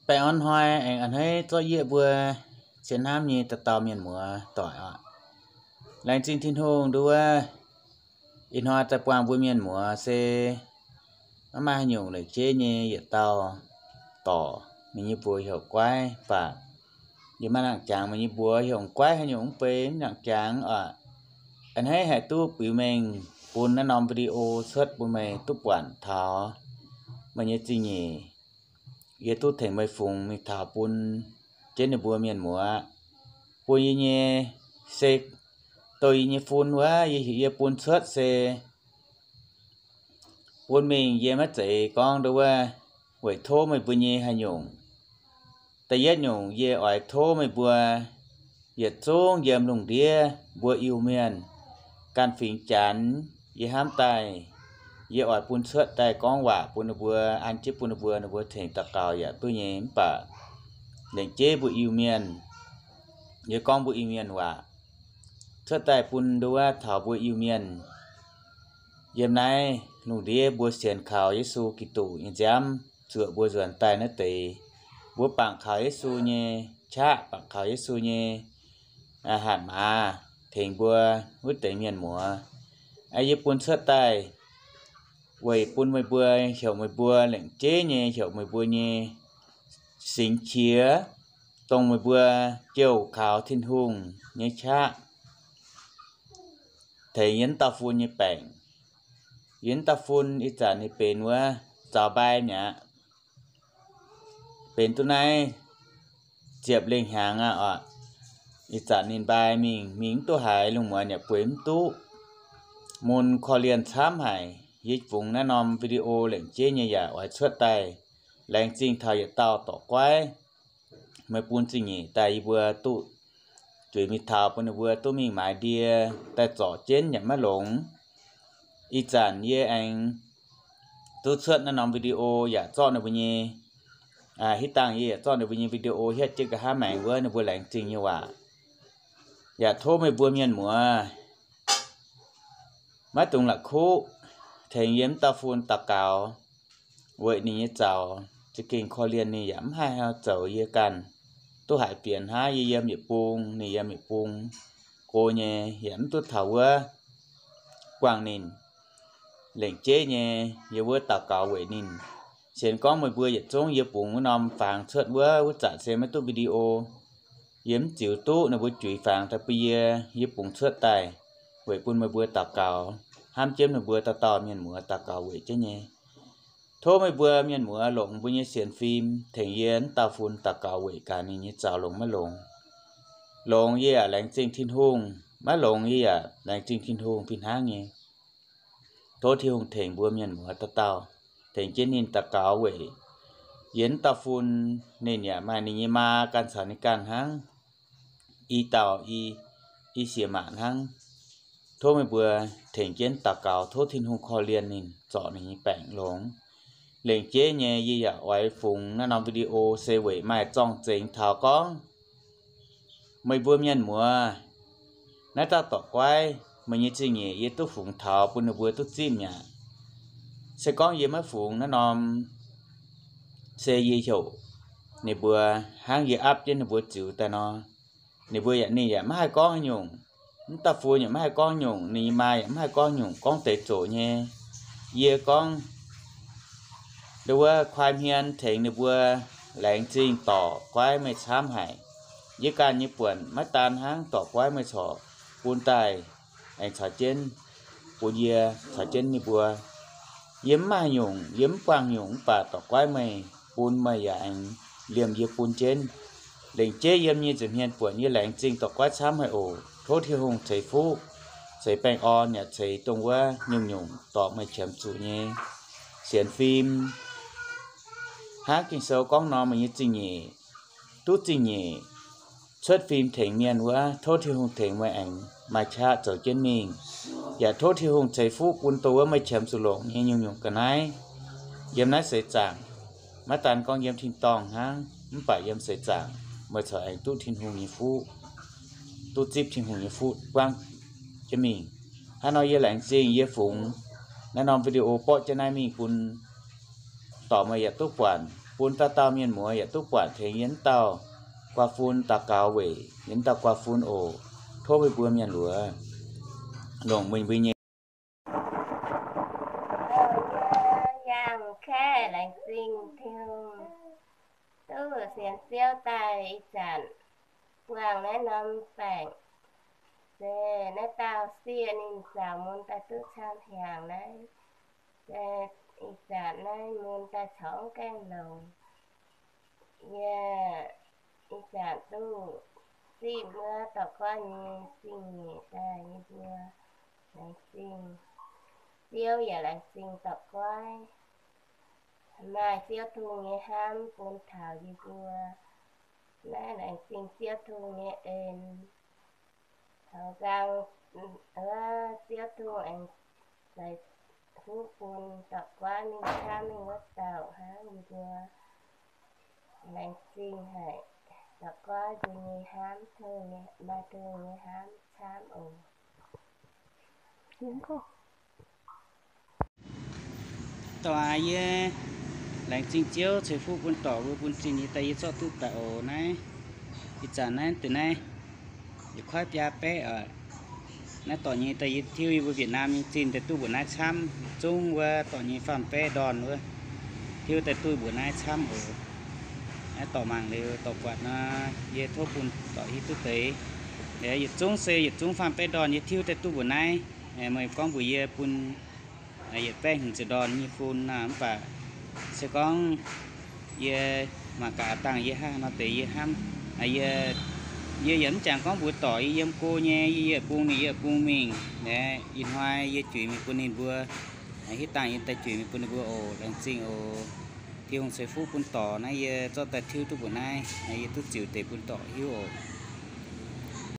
Baengh orn hnoi aengx a'hneiv zorqv yieqv mbuo zien hnamv nyei dauh dauh mienh muoz doic oc. Laengz zingh Tin-Hungh nduov, ih hnoi daaih buangh mbuo mienh muoz se maiv maaih haaix nyungc leic jeiv nyei yietc dauh dorc, ninh nyei mbuox heuc Guaiv, mv baac yie maiv nangc jangx meih nyei mbuox heuc Guaiv haaix nyungc, mv bei mv nangc jangx oc. A'hneiv haih duqv biux mengh bun naaiv norm video cuotv bun meih duqv buatc taux meih nyei zingh nyeic. Yie duqv tengx meih fungx mingh taux bun jienv ninh mbuo mienh muoz. Bun yie nyei se, douh yie nyei fun wuov, yie heuc yie bun cuotv se bun mingh yie maiv zeiz gorngv nduov wuov weic tov meih mbuo nyei haaix nyungc. Da'yietv nyungc yie oix tov meih mbuo yietc zungv yiem lungh ndiev mbuo Iu-Mienh ganh fingx Janx, yie hnamv daaih, yie oix bun cuotv daaih gorngv waac bun ninh mbuo, an jienv bun ninh mbuo, ninh mbuo tengx daux gaux yaac duqv nyei. Mv baac lengc jeiv mbuo Iu-Mienh, yie gorngv mbuo Iu-Mienh waac cuotv daaih bun nduov taux mbuo Iu-Mienh yiem naaiv lungh ndiev mbuo sienx kaux Yesu Giduc nyei nziaamv zuoqc mbuo nzuonx daaih naaiv deix. Mbuo bangc kaux Yesu nyei qaqv, bangc kaux Yesu nyei hatc maaz tengx mbuo wuov deix mienh muoz. Yie bun cuotv daaih weic bun meih mbuo, heuc meih mbuo lengc jeiv nyei, heuc meih mbuo nyei singx qiex, dongh meih mbuo jouh kaux Tin-Hungh nyei qaqv, tengx yie wuov dauh fun nyei baengc. Yie wuov dauh fun ih zanc ninh benx wuov zaux mbai mi'aqv. Benx duqv naaiv ziepc lengh hnyangx aqv oc. Ih zanc ninh mbai mingh, mingh mv duqv haaix, lungh muonz yaac bueix mv duqv. Mun korv-lienh camv haic. Yie fungx naaiv norm video lengc jeiv nyei yaac oix cuotv daaih. Laengz zingh taux yietc dauh dorc Guaiv, meih bun zingh nyeic daaih yie mbuo duqv zuiz mingh taux bun ninh mbuo duqv mingh maaiz ndie daaih zorc jienv yaac maiv longx. Ih zanc yie aengx duqv cuotv naaiv norm video yaac zorqv ninh mbuo nyei, hitv dangh yie yaac zorqv ninh mbuo nyei video hietv jienv nqa'haav maengx wuov ninh mbuo laengz zingh nyei waac. Yaac tov meih mbuo mienh muoz maiv dungx la'kuqv, tengx yie wuov dauh fun daux gaux weic ninh nyei zaux. Za'gengh korv-lienh ninh yaac mv haih zoux yie ganh, duqv haiz fienx hnangv. Yie yiem yietc bung, ninh yiem yietc bung, go nyei yaac mv duqv taux wuov buangh ninh. Lengc jeiv nyei yie wuov daux gaux weic ninh. Sienx gorngv meih mbuo yietc zungv yie bungx wuov norm fangx cuotv wuov, wuov zanc se maiv duqv video. Yie mv ziux duqv ninh mbuo juix fangx daaih bun yie, yie bungx cuotv daaih weic bun meih mbuo daux gaux, hnamv jienv meih mbuo dauh dauh mienh muoz daux gaux weic jienv nyei. Tov meih mbuo mienh muoz longc mbuo nyei sienx fim tengx yie wuov dauh fun daux gaux weic gaax ninh nyei zaux longx maiv longx. Longx yie yaac laengz zingh Tin-Hungh, maiv longx yie yaac laengz zingh Tin-Hungh fih hnangv nyei. Tov Tin-Hungh tengx mbuo mienh muoz dauh dauh, tengx jienv ninh daux gaux weic yie wuov dauh fun. Ninh yaac maaih ninh nyei maa ganh caux ninh ganh hnangv, i dauh i, i sieqv maac hnangv. Tov meih mbuo tengx jienv daux gaux, tov Tin-Hungh korv-lienh ninh, zorc ninh nyei baengc longx. Lengc jeiv nyei yie yaac oix fungx naaiv norm video se weic maaih zorng-zengx taux gorngv meih mbuo mienh muoz, naaiv dauh dorc Guaiv, meih nyei zingh nyeic yie duqv fungx taux bun ninh mbuo duqv zipv mi'aqv. Se gorngv yie maiv fungx naaiv norm, se yie heuc ninh mbuo hnangv yie aapv jienv ninh mbuo ziux daaih nor, ninh mbuo yaac, ninh yaac maiv haih gorngv haaix nyungc. Mv dauh fun yaac maiv haih gorngv nyungc, ninh nyei maa yaac maiv haih gorngv nyungc, gorngv deix zoqc nyei. Yie gorngv, nduov wuov kuaai hmien tengx ninh mbuo laengz zingh dorc Guaiv meih camv haic. Yie ganh nyei buonc maiv daan hnangv, dorc Guaiv meih corc bun daaih aengx caux jienv, bun yie caux jienv ninh mbuo. Yie mv maaih nyungc, yie mv buangh nyungc, mv baac dorc Guaiv meih bun, meih yaac aengx liemh yie bun jienv. Lengc jeiv yiem nyei nza'hmien buonc yie laengz zingh dorc Guaiv camv haic oc. Tov Tin-Hungh ceix fuqv, ceix baengh orn, yaac ceix dongh wuov nyungc-nyungc dorh meih qiemx zuqc nyei sienx fim. Hnangv Ging-Sou gorngv nor, meih nyei zingh nyeic, duqv zingh nyeic, cuotv fim tengx mienh wuov, tov Tin-Hungh tengx meih aengx maaih qaqv zoux jienv mingh. Yaac tov Tin-Hungh ceix fuqv bun dongh wuov meih qiemx zuqc longc nyei nyungc-nyungc ga'naaiv yiem naaiv seix zaangc. Maiv daan gorngv yiem tin-dorngh hnangv, mv baac yiem seix zaangc meih corc aengx duqv Tin-Hungh nyei fuqv, duqv zipv Tin-Hungh nyei fuqv buangv jienv mingh. Hnangv nor yie laengz zingh yie fungx naaiv norm video borqv jienv naaiv mingh bun dorc meih yaac duqv buatc. bun dauh dauh mienh muoz yaac duqv buatc tengx yie wuov dauh guaa fun daux gaux weic yie wuov dauh guaa fun oc. Tov meih mbuo mienh muoz longc meih mbuo nyei yangh kaeqv laengz zingh Tin-Hungh duqv sienx Ziouv daaih ih zanc buangh naaiv norm baengc. Se naaiv dauh sieqv ninh zaux mun daaih duqv camv hnyangx naaiv. Se ih zanc naaiv mun daaih corc gaengh longx. Yie ih zanc duqv zipv wuov dorc goiv nyei zingh nyeic daaih yie mbuo laengz zingh Ziouv yaac laengz zingh dorc goiv. Maaih Ziouv Tin-Hungh nyei hnamv bun taux yie mbuo. Naaiv laengz zingh Ziouv Tin-Hungh nyei en. Taux nzang wuov Ziouv Tin-Hungh aengx zeix fuqv bun dorc goiv mingh camv mingh wuov dauh hnangv yie mbuo laengz zingh haic. Dorc goiv mbuo nyei hnamv, Tin-Hungh nyei, maaih Tin-Hungh nyei hnamv camv oc. Dorc aac, yie laengz zingh Ziouv ceix fuqv bun dorc mbuo bun zingh yie daaih yie zorqv duqv daaih oc. Naaiv ih zanc naaiv deix naaiv yietc koiv biaa baeqv oc. Naaiv dorc nyei daaih yie tiuv yie mbuo Việt Nam nyei zinh daaih duqv mbuoqc naaiv camv. Zungv wuov dorc nyei faam-baeqv ndorn wuov tiuv daaih duqv mbuoqc naaiv camv oc. Naaiv dorc mangc liuz dorc buatc nor, yie tov bun dorc hiuv duqv deix. Yietc zungv se yietc zungv faam-baeqv ndorn yie tiuv daaih duqv mbuoqc naaiv. Meih gorngv mbuox yie bun yietc baeqv hmz ziepc ndorn nyei fun nor, mv baac se gorngv yie mangc gaax dangh yie hnangv haaix nor deix yie hnamv. Yie, yie yaac mv jangx gorngv mbuox dorc yie yiem go nyei, yie yietc bung mingh yie yietc bung mingh. Ih hnoi yie juix mingh bun ninh mbuo, hitv dangh yie daaih juix mingh bun ninh mbuo oc. Laengz zingh oc. Tin-Hungh ceix fuqv bun dorc naaiv yie zorqv daaih tiuv duqv mbuoqc naaiv, yie duqv ziux deix bun dorc hiuv oc.